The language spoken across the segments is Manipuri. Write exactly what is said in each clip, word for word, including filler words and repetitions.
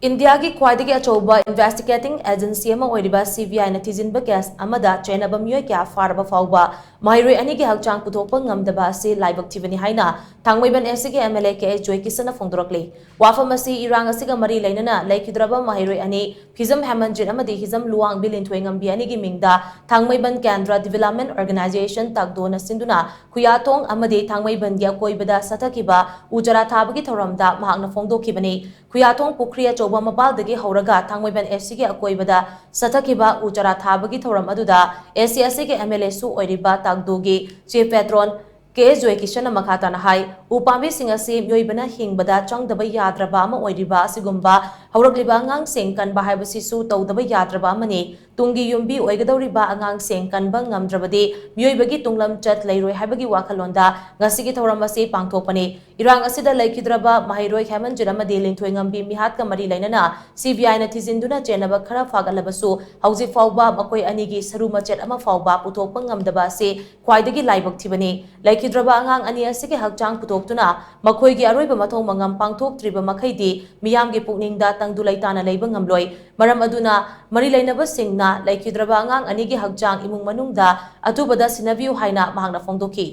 ꯏꯟꯗꯤꯌꯥꯒꯤ ꯈ꯭ꯋꯥꯏꯗꯒꯤ ꯑꯆꯧꯕ ꯏꯟꯚꯦꯁꯇꯤꯒꯦꯇꯤꯡ ꯑꯦꯖꯦꯟꯁꯤ ꯑꯃ ꯑꯣꯏꯔꯤꯕ ꯁꯤ ꯕꯤ ꯑꯥꯏꯅ ꯊꯤꯖꯤꯟꯕ ꯀꯦꯁ ꯑꯃꯗ ꯆꯦꯟꯅꯕ ꯃꯤꯑꯣꯏ ꯀꯌꯥ ꯐꯥꯔꯕ ꯐꯥꯎꯕ ꯃꯍꯩꯔꯣꯏ ꯑꯅꯤꯒꯤ ꯍꯛꯆꯥꯡ ꯄꯨꯊꯣꯛꯄ ꯉꯝꯗꯕ ꯑꯁꯤ ꯂꯥꯏꯕꯛ ꯊꯤꯕꯅꯤ ꯍꯥꯏꯅ ꯊꯥꯡꯃꯩꯕꯟ ꯑꯦꯁ ꯁꯤꯒꯤ M L A K A ꯖꯣꯏꯀꯤꯁꯟꯅ ꯐꯣꯡꯗꯣꯔꯛꯂꯤ꯫ ꯋꯥꯐꯝ ꯑꯁꯤ ꯏꯔꯥꯡ ꯑꯁꯤꯒ ꯃꯔꯤ ꯂꯩꯅꯅ ꯂꯩꯈꯤꯗ꯭ꯔꯕ ꯃꯍꯩꯔꯣꯏ ꯑꯅꯤ ꯐꯤꯖꯝ ꯍꯦꯃꯟꯖꯤꯠ ꯑꯃꯗꯤ ꯍꯤꯖꯝ ꯂꯨꯋꯥꯡꯕꯤ ꯂꯤꯟꯊꯣꯏꯉꯝꯕꯤ ꯑꯅꯤꯒꯤ ꯃꯤꯡꯗ ꯊꯥꯡꯃꯩꯕꯟ ꯀꯦꯟꯗ꯭ꯔ ꯗꯤꯚꯦꯂꯞꯃꯦꯟ ꯑꯣꯔꯒꯅꯥꯏꯖꯦꯁꯟ ꯇꯥꯛꯗꯣꯅ ꯁꯤꯟꯗꯨꯅ ꯈꯨꯌꯥꯊꯣꯡ ꯑꯃꯗꯤ ꯊꯥꯡꯃꯩꯕꯟꯒꯤ ꯑꯀꯣꯏꯕꯗ ꯆꯠꯊꯈꯤꯕ ꯎ ꯆꯥꯔꯥ ꯊꯥꯕꯒꯤ ꯊꯧꯔꯝꯗ ꯃꯍꯥꯛꯅ ꯐꯣꯡꯗꯣꯛꯈꯤꯕꯅꯤ꯫ ꯈꯨꯌꯥꯊꯣꯡ ꯄꯨꯈ꯭ꯔꯤ ꯑꯆꯧꯕ ꯃꯄꯥꯜꯗꯒꯤ ꯍꯧꯔꯒ ꯊꯥꯡꯃꯩꯕꯟ ꯑꯦꯁ ꯁꯤꯒꯤ ꯑꯀꯣꯏꯕꯗ ꯆꯠꯊꯈꯤꯕ ꯎ ꯆꯥꯔꯥ ꯊꯥꯕꯒꯤ ꯊꯧꯔꯝ ꯑꯗꯨꯗ ꯑꯦꯁ ꯁꯤ ꯑꯦꯁ ꯁꯤꯒꯤ ꯑꯦꯝ ꯑꯦꯜ ꯑꯦꯁꯨ ꯑꯣꯏꯔꯤꯕ ꯇꯥꯛꯗꯣꯒꯤ ꯆꯤꯐ ꯄꯦꯇ꯭ꯔꯣꯟ ꯀꯦ ꯑꯦꯁ ꯖꯣꯏꯀꯤꯁꯟꯅ ꯃꯈꯥ ꯇꯥꯅ ꯍꯥꯏ, ꯎ ꯄꯥꯝꯕꯤꯁꯤꯡ ꯑꯁꯤ ꯃꯤꯑꯣꯏꯕꯅ ꯍꯤꯡꯕꯗ ꯆꯪꯗꯕ ꯌꯥꯗ꯭ꯔꯕ ꯑꯃ ꯑꯣꯏꯔꯤꯕ ꯑꯁꯤꯒꯨꯝꯕ ꯍꯧꯔꯛꯂꯤꯕ ꯑꯉꯥꯡꯁꯤꯡ ꯀꯟꯕ ꯍꯥꯏꯕꯁꯤꯁꯨ ꯇꯧꯗꯕ ꯌꯥꯗ꯭ꯔꯕ ꯑꯃꯅꯤ꯫ ꯇꯨꯡꯒꯤ ꯌꯨꯝꯕꯤ ꯑꯣꯏꯒꯗꯧꯔꯤꯕ ꯑꯉꯥꯡꯁꯤꯡ ꯀꯟꯕ ꯉꯝꯗ꯭ꯔꯕꯗꯤ ꯃꯤꯑꯣꯏꯕꯒꯤ ꯇꯨꯡꯂꯝꯆꯠ ꯂꯩꯔꯣꯏ ꯍꯥꯏꯕꯒꯤ ꯋꯥꯈꯜꯂꯣꯟꯗ ꯉꯁꯤꯒꯤ ꯊꯧꯔꯝ ꯑꯁꯤ ꯄꯥꯡꯊꯣꯛꯄꯅꯤ꯫ ꯏꯔꯥꯡ ꯑꯁꯤꯗ ꯂꯩꯈꯤꯗ꯭ꯔꯕ ꯃꯍꯩꯔꯣꯏ ꯍꯦꯃꯟꯖꯤꯠ ꯑꯃꯗꯤ ꯂꯤꯟꯊꯣꯏꯉꯝꯕꯤ ꯃꯤꯍꯥꯠꯀ ꯃꯔꯤ ꯂꯩꯅꯅ ꯁꯤ ꯕꯤ ꯑꯥꯏꯅ ꯊꯤꯖꯤꯟꯗꯨꯅ ꯆꯦꯟꯅꯕ ꯈꯔ ꯐꯥꯒꯠꯂꯕꯁꯨ, ꯍꯧꯖꯤꯛ ꯐꯥꯎꯕ ꯃꯈꯣꯏ ꯑꯅꯤꯒꯤ ꯁꯔꯨ ꯃꯆꯦꯠ ꯑꯃ ꯐꯥꯎꯕ ꯄꯨꯊꯣꯛꯄ ꯉꯝꯗꯕ ꯑꯁꯤ ꯈ꯭ꯋꯥꯏꯗꯒꯤ ꯂꯥꯏꯕꯛ ꯊꯤꯕꯅꯤ꯫ ꯂꯩꯈꯤꯗ꯭ꯔꯕ ꯑꯉꯥꯡ ꯑꯅꯤ ꯑꯁꯤꯒꯤ ꯍꯛꯆꯥꯡ ꯄꯨꯊꯣꯛꯇꯨꯅ ꯃꯈꯣꯏꯒꯤ ꯑꯔꯣꯏꯕ ꯃꯊꯧ ꯃꯉꯝ ꯄꯥꯡꯊꯣꯛꯇ꯭ꯔꯤꯕ ꯃꯈꯩꯗꯤ ꯃꯤꯌꯥꯝꯒꯤ ꯄꯨꯛꯅꯤꯡꯗ ꯇꯪꯗꯨ ꯂꯩꯇꯥꯅ ꯂꯩꯕ ꯉꯝꯂꯣꯏ꯫ ꯃꯔꯝ ꯑꯗꯨꯅ ꯃꯔꯤ ꯂꯩꯅꯕꯁꯤꯡꯅ ꯂꯩꯈꯤꯗ꯭ꯔꯕ ꯑꯉꯥꯡ ꯑꯅꯤꯒꯤ ꯍꯛꯆꯥꯡ ꯏꯃꯨꯡ ꯃꯅꯨꯡꯗ ꯑꯊꯨꯕꯗ ꯁꯤꯟꯅꯕꯤꯌꯨ ꯍꯥꯏꯅ ꯃꯍꯥꯛꯅ ꯐꯣꯡꯗꯣꯛꯈꯤ꯫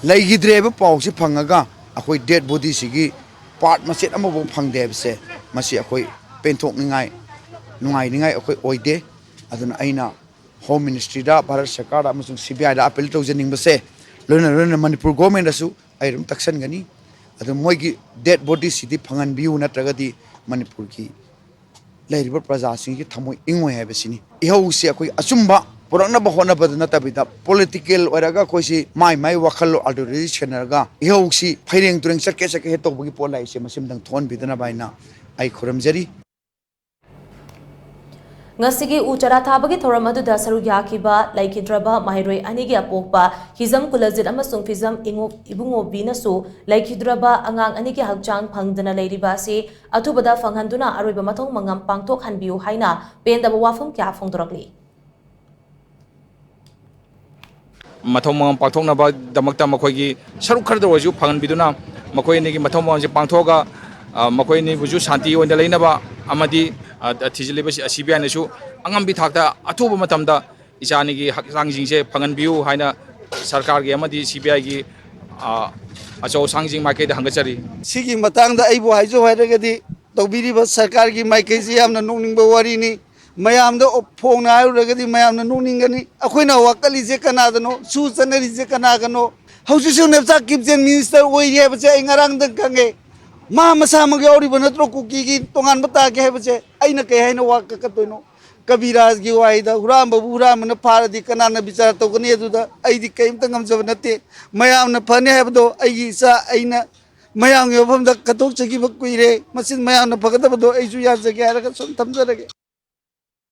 ꯂꯩꯈꯤꯗ꯭ꯔꯦꯕ ꯄꯥꯎꯁꯤ ꯐꯪꯉꯒ ꯑꯩꯈꯣꯏ ꯗꯦꯗ ꯕꯣꯗꯤꯁꯤꯒꯤ ꯄꯥꯔꯠ ꯃꯆꯦꯠ ꯑꯃꯐꯥꯎ ꯐꯪꯗꯦ ꯍꯥꯏꯕꯁꯦ, ꯃꯁꯤ ꯑꯩꯈꯣꯏ ꯄꯦꯟꯊꯣꯛꯅꯤꯡꯉꯥꯏ, ꯅꯨꯡꯉꯥꯏꯅꯤꯡꯉꯥꯏ ꯑꯩꯈꯣꯏ ꯑꯣꯏꯗꯦ꯫ ꯑꯗꯨꯅ ꯑꯩꯅ ꯍꯣꯝ ꯃꯤꯅꯤꯁꯇ꯭ꯔꯤꯗ, ꯚꯥꯔꯠ ꯁꯔꯀꯥꯔꯗ ꯑꯃꯁꯨꯡ ꯁꯤ ꯕꯤ ꯑꯥꯏꯗ ꯑꯥꯄꯤꯜ ꯇꯧꯖꯅꯤꯡꯕꯁꯦ, ꯂꯣꯏꯅ ꯂꯣꯏꯅꯅ ꯃꯅꯤꯄꯨꯔ ꯒꯣꯔꯃꯦꯟꯗꯁꯨ ꯑꯩ ꯑꯗꯨꯝ ꯇꯛꯁꯟꯒꯅꯤ꯫ ꯑꯗꯨ ꯃꯣꯏꯒꯤ ꯗꯦꯗ ꯕꯣꯗꯤꯁꯤꯗꯤ ꯐꯪꯍꯟꯕꯤꯌꯨ, ꯅꯠꯇ꯭ꯔꯒꯗꯤ ꯃꯅꯤꯄꯨꯔꯒꯤ ꯂꯩꯔꯤꯕ ꯄ꯭ꯔꯖꯥꯁꯤꯡꯒꯤ ꯊꯃꯣꯏ ꯏꯪꯉꯣꯏ ꯍꯥꯏꯕꯁꯤꯅꯤ꯫ ꯏꯍꯧꯁꯤ ꯑꯩꯈꯣꯏ ꯑꯆꯨꯝꯕ ꯄꯨꯔꯛꯅꯕ ꯍꯣꯠꯅꯕꯗ ꯅꯠꯇꯕꯤꯗ, ꯄꯣꯂꯤꯇꯤꯀꯦꯜ ꯑꯣꯏꯔꯒ ꯑꯩꯈꯣꯏꯁꯤ ꯃꯥꯏ ꯃꯥꯏ ꯋꯥꯈꯜ ꯑꯥꯏꯗꯤꯌꯣꯂꯣꯖꯤ ꯁꯦꯟꯅꯔꯒ ꯏꯍꯧꯁꯤ ꯐꯩꯔꯦꯡ ꯇꯨꯔꯦꯡ ꯆꯠꯀꯦ ꯆꯠꯀꯦ ꯍꯦꯛ ꯇꯧꯕꯒꯤ ꯄꯣꯠ ꯂꯥꯏꯁꯦ ꯃꯁꯤꯃꯇꯪ ꯊꯣꯛꯍꯟꯕꯤꯗꯅꯕ ꯍꯥꯏꯅ ꯑꯩ ꯈꯨꯔꯨꯝꯖꯔꯤ꯫ ꯉꯁꯤꯒꯤ ꯎ ꯆꯥꯔꯥ ꯊꯥꯕꯒꯤ ꯊꯧꯔꯝ ꯑꯗꯨꯗ ꯁꯔꯨꯛ ꯌꯥꯈꯤꯕ ꯂꯩꯈꯤꯗ꯭ꯔꯕ ꯃꯍꯩꯔꯣꯏ ꯑꯅꯤꯒꯤ ꯑꯄꯣꯛꯄ ꯍꯤꯖꯝ ꯀꯨꯂꯖꯤꯠ ꯑꯃꯁꯨꯡ ꯐꯤꯖꯝ ꯏꯉꯣ-, ꯏꯕꯨꯡꯉꯣꯕꯤꯅꯁꯨ ꯂꯩꯈꯤꯗ꯭ꯔꯕ ꯑꯉꯥꯡ ꯑꯅꯤꯒꯤ ꯍꯛꯆꯥꯡ ꯐꯪꯗꯅ ꯂꯩꯔꯤꯕ ꯑꯁꯤ ꯑꯊꯨꯕꯗ ꯐꯪꯍꯟꯗꯨꯅ ꯑꯔꯣꯏꯕ ꯃꯊꯧ ꯃꯉꯝ ꯄꯥꯡꯊꯣꯛꯍꯟꯕꯤꯌꯨ ꯍꯥꯏꯅ ꯄꯦꯟꯗꯕ ꯋꯥꯐꯝ ꯀꯌꯥ ꯐꯣꯡꯗꯣꯔꯛꯂꯤ꯫ ꯃꯊꯧ ꯃꯉꯝ ꯄꯥꯡꯊꯣꯛꯅꯕꯒꯤꯗꯃꯛꯇ ꯃꯈꯣꯏꯒꯤ ꯁꯔꯨꯛ ꯈꯔꯗ ꯑꯣꯏꯔꯁꯨ ꯐꯪꯍꯟꯕꯤꯗꯨꯅ, ꯃꯈꯣꯏ ꯑꯅꯤꯒꯤ ꯃꯊꯧ ꯃꯉꯝꯁꯦ ꯄꯥꯡꯊꯣꯛꯑꯒ, ꯑ, ꯃꯈꯣꯏ ꯑꯅꯤꯕꯨꯁꯨ ꯁꯥꯟꯇꯤ ꯑꯣꯏꯅ ꯂꯩꯅꯕ ꯑꯃꯗꯤ, ꯑ, ꯊꯤꯖꯤꯜꯂꯤꯕ ꯁꯤ-, ꯁꯤ ꯕꯤ ꯑꯥꯏꯅꯁꯨ ꯑꯉꯝꯕꯤ ꯊꯥꯛꯇ ꯑꯊꯨꯕ ꯃꯇꯝꯗ ꯏꯆꯥ ꯑꯅꯤꯒꯤ ꯍꯛꯆꯥꯡꯁꯤꯡꯁꯦ ꯐꯪꯍꯟꯕꯤꯌꯨ ꯍꯥꯏꯅ ꯁꯔꯀꯥꯔꯒꯤ ꯑꯃꯗꯤ ꯁꯤ ꯕꯤ ꯑꯥꯏꯒꯤ, ꯑ, ꯑꯆꯧ ꯑꯁꯥꯡꯁꯤꯡ ꯃꯥꯏꯀꯩꯗ ꯍꯪꯒꯠꯆꯔꯤ꯫ ꯁꯤꯒꯤ ꯃꯇꯥꯡꯗ ꯑꯩꯕꯨ ꯍꯥꯏꯖꯧ ꯍꯥꯏꯔꯒꯗꯤ, ꯇꯧꯕꯤꯔꯤꯕ ꯁꯔꯀꯥꯔꯒꯤ ꯃꯥꯏꯀꯩꯁꯤ ꯌꯥꯝꯅ ꯅꯣꯛꯅꯤꯡꯕ ꯋꯥꯔꯤꯅꯤ꯫ ꯃꯌꯥꯝꯗ ꯐꯣꯡꯅ ꯍꯥꯏꯔꯨꯔꯒꯗꯤ ꯃꯌꯥꯝꯅ ꯅꯣꯛꯅꯤꯡꯒꯅꯤ꯫ ꯑꯩꯈꯣꯏꯅ ꯋꯥꯀꯠꯂꯤꯁꯦ ꯀꯅꯥꯗꯅꯣ? ꯁꯨ ꯆꯠꯅꯔꯤꯁꯦ ꯀꯅꯥꯒꯅꯣ? ꯍꯧꯖꯤꯛꯁꯨ ꯅꯦꯞꯆꯥ ꯀꯤꯞꯆꯦꯟ ꯃꯤꯅꯤꯁꯇꯔ ꯑꯣꯏꯔꯤ ꯍꯥꯏꯕꯁꯦ ꯑꯩ ꯉꯔꯥꯡꯗꯪ ꯈꯪꯉꯦ꯫ ꯃꯥ ꯃꯁꯥꯃꯛ ꯌꯥꯎꯔꯤꯕ ꯅꯠꯇ꯭ꯔꯣ ꯀꯨꯀꯤꯒꯤ ꯇꯣꯉꯥꯟꯕ ꯇꯥꯒꯦ ꯍꯥꯏꯕꯁꯦ? ꯑꯩꯅ ꯀꯩ ꯍꯥꯏꯅ ꯋꯥ ꯀꯛꯀꯗꯣꯏꯅꯣ? ꯀꯕꯤꯔꯥꯖꯒꯤ ꯋꯥꯍꯩꯗ, "ꯍꯨꯔꯥꯟꯕꯕꯨ ꯍꯨꯔꯥꯟꯕꯅ ꯐꯥꯔꯗꯤ ꯀꯅꯥꯅ ꯕꯤꯆꯥꯔ ꯇꯧꯒꯅꯤ?" ꯑꯗꯨꯗ ꯑꯩꯗꯤ ꯀꯔꯤꯝꯇ ꯉꯝꯖꯕ ꯅꯠꯇꯦ꯫ ꯃꯌꯥꯝꯅ ꯐꯅꯤ ꯍꯥꯏꯕꯗꯣ ꯑꯩꯒꯤ ꯏꯆꯥ, ꯑꯩꯅ ꯃꯌꯥꯝꯒꯤ ꯃꯐꯝꯗ ꯀꯠꯊꯣꯛꯆꯈꯤꯕ ꯀꯨꯏꯔꯦ꯫ ꯃꯁꯤ ꯃꯌꯥꯝꯅ ꯐꯒꯗꯕꯗꯣ ꯑꯩꯁꯨ ꯌꯥꯖꯒꯦ ꯍꯥꯏꯔꯒ ꯁꯨꯝ ꯊꯝꯖꯔꯒꯦ꯫